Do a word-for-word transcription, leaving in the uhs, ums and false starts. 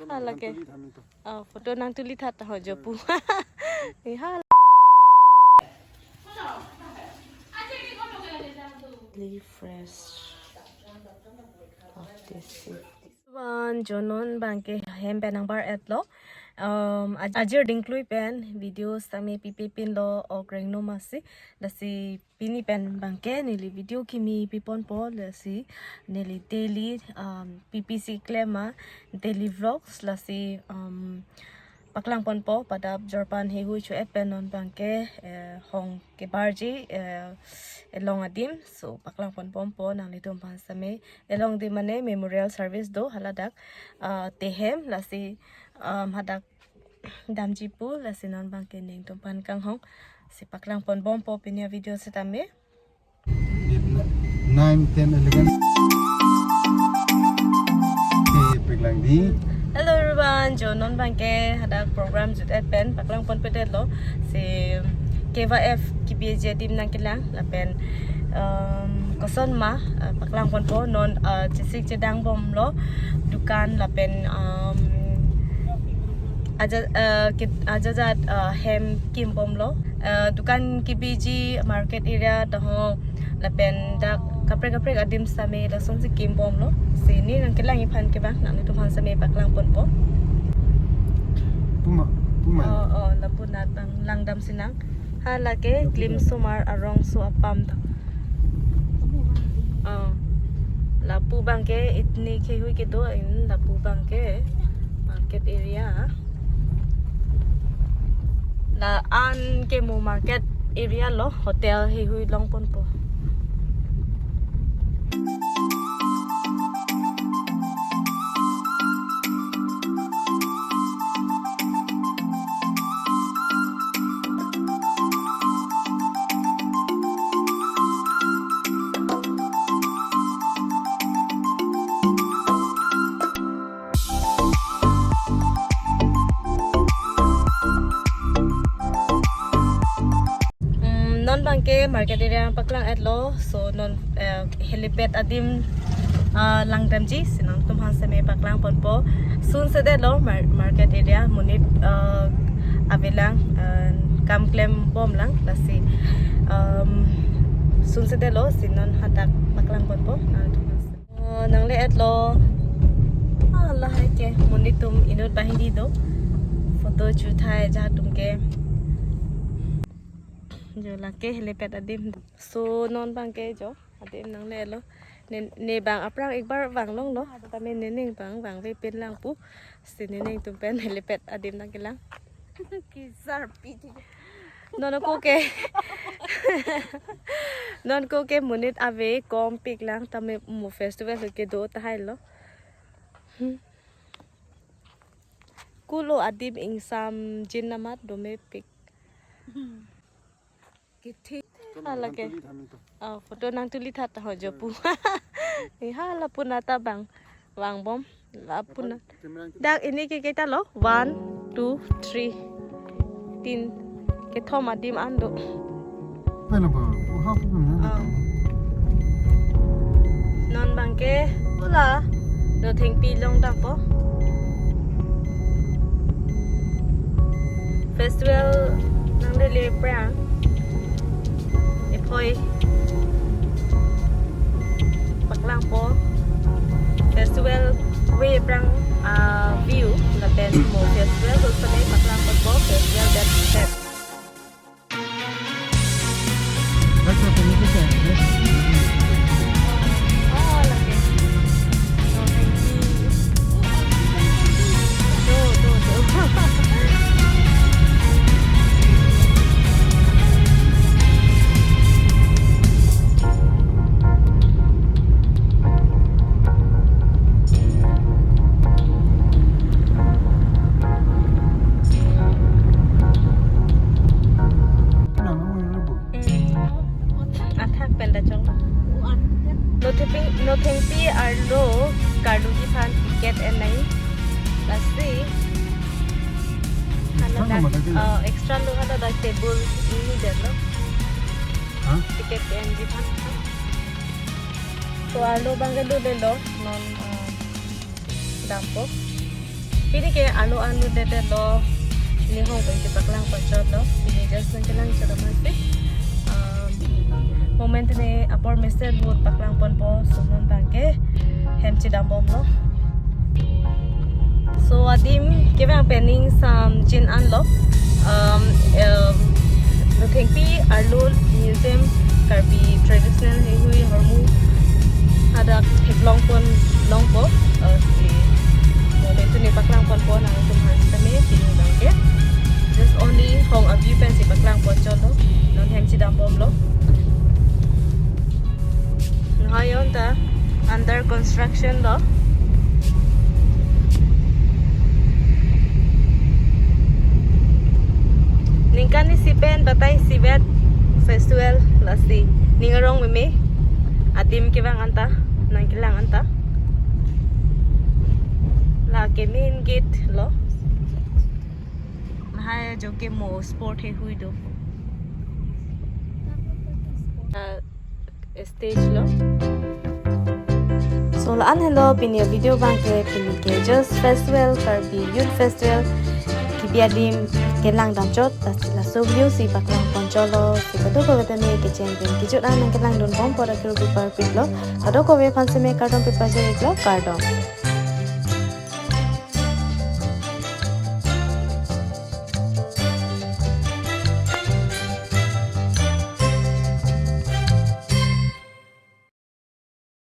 Hala ke. Oh, photo nangtuli tha ho jo pu. Hala. Really fresh of this sea. Wan jo non abangke hem pen nangbar-etlo. Um, aj-, ajir dingklui pen video sitame pipe pinlo, ok rengno masi. Lasi pini pen abangke neli video kimi piponpo, lasi neli daily, um, P P C klem a daily vlogs, lasi, um, paklangponpo, padap jorpan heihui cho-et pen non abangke, eh, hong kebarji, eh, elong adim, so paklangponbompo nanglitum aphan sitame. Elong adim mane memorial service do haladak, ah, tehem, lasi, um, hadak damji pu, lasi non abangke nelitum aphan kanghon si paklangponbompo pini avideo sitame. Nine, ten, eleven. Okay, paklang di. Hello everyone, jo non abangke hadak program jut-et pen paklangponpedetlo. Si K Y F kebiji adim nangkelang lapen, um, koson ma, uh, paklangponpo non, uh, chesik chedangbomlo dukan lapen, um, aja, uh, kit-, ajajat, uh, hem kimbomlo. Uh, dukan kebiji market area doho lapen dak kaprek kaprek adim sitame lasonsi kimbomlo. Si ne nangkelangji aphan ke abang nanglitum aphan sitame paklangponpo. Puma, puma. Oh, oh, lapu nat abang langdam sinang. Hala ke Klimsomar arongso apam ta. Oh. Lapu abangke ethnic heihui kedo in lapu abangke market area. La-an ke mo market area lo, hotel heihui longponpo. Mm, non abangke market area paklang-etlo, so non, eh, helipad adim, ah, langdamji, si nangtum aphan sitame paklangponpo. Sunsedetlo mar-, market area monit, ah, avelang, ah, kam klembomlang, lasi, um, sunsedetlo, si non hadak paklangponpo nangtum aphan sitame. Oh, nangle-etlo. Ah, lahai ke monit atum inut banghini do. Photo chuthai ajat atum ke. Jo lake helipad adim. So non abangke jo adim nangle-etlo. Ne, ne abang aphrang ekbar vanglonglo. Tame nening abang vangve pinlang pu. Si nening atum pen helipad adim nangkelang. Kisar pi. Non ako ke. Non ako ke monit ave kompiklang tame mo festival kedo tahai lo. Hmm. Kulo adim ingsamjin amat domepik. Kithi. Hala ke. Oh, photo nangtuli tha ho jo pu. Hala puna ta abang. Vangbom. Lapu na. Dak ini ke kita lo. One, two, three. Tin. Kethom adim an do. Pen apa? Oh, hap pen ya. Ah. Non abangke pula Nothengpi along dampo. Festival nanglele aphrang. Ephoi paklangpo festival way aphrang, ah, view lapen mo festival hosane paklangpo festival that that. Oh, lake. Oh, thank you. Do, do, do. Athak pen ta chong. Nothengpi, Nothengpi arlo karluji aphan ticket en nai. Lasi. Extra lo mata ke? Oh, extra lo haladak table ini detlo. Hah? Ticket ke-enji aphan. So arlo abangke dodelo non, eh, dampo. P Pini ke arlo an lutledetlo, pini hong pen kepaklang ponchotlo, pini just nangkelang chot amatsi. Um, moment ne apor mesen ahut paklang ponpo, so non abang ke hem chedambomlo. So adim kevang pen ning samjin anlo. Um, um, Nothengpi arlo museum Karbi traditional heihui ahormu hadak theklong pon longpo, uh, si moment ne paklang ponpo nangtum aphan sitame pini abang ke. Just only hong a-view pensi paklang ponchotlo. Non hem chedambomlo. Nahai on ta under construction lo. Ningkan isi pen batai isivet festival lasi ning arong meme, adim kevang anta, nangkelang anta. Lake main gate lo. Lahai ajo ke mo sport heihui do. Ah, stage lo. So la-an helo pini video abang ke, pini ke just festival, Karbi Youth Festival kebi adim kelang damchot, lasi laso video si paklang ponchotlo, si kadokave tame kecheng pen kejut an nangkelang dunbom pora kiru pipar pitlo, kadokave aphan sitame kardom pipar jai iklo, kardom.